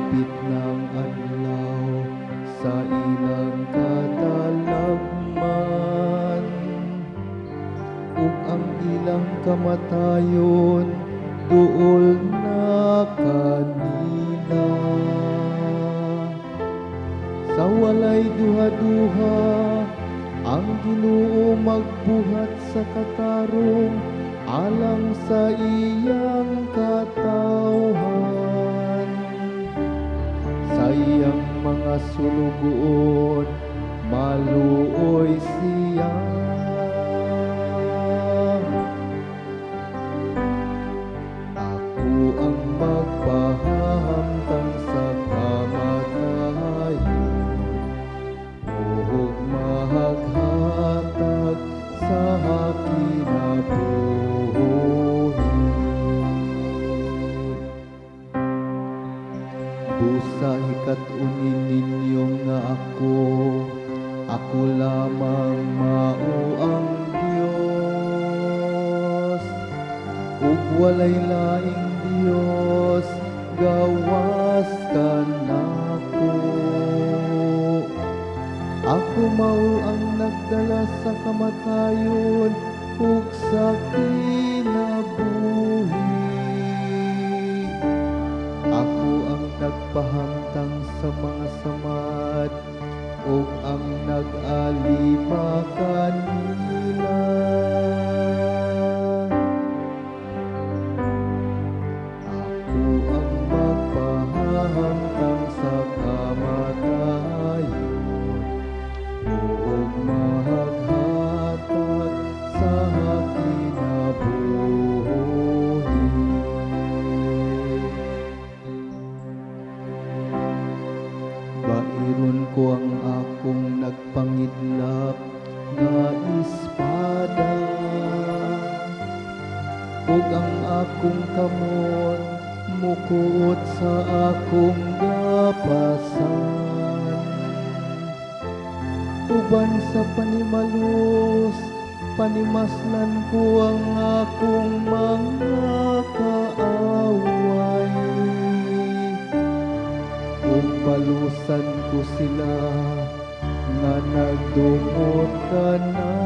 Hapit ng adlaw sa ilang katalagman ug ang ilang kamatayon duol na kanila. Sa walay duha-duha, ang Ginoo magbuhat sa katarong alang sa iyang katawhan. Sa iyang mga sulugoon, maluoy siya. Ako ang magpahamtang sa kamatayon ug maghatag sa kinabuhi. Busa hikat-uni ninyo nga ako, ako lamang mao ang Dios, ug walay laing Dios gawas kanako. Ako mao ang nagdala sa kamatayon ug sa kinabuhi. Ako ang nagpahamtang sa mga samad ug ang nag-alima kanila. Ako ang magpahamtang sa kamatayon ug maghatag sa kinabuhi. Bairon ko ang akong nagpangidlap nga espada ug ang akong kamot mukuot sa akong gapasan. Uban sa panimalus, panimaslan ko ang akong mga kaaway ug balusan ko sila nga nagdumot kanako.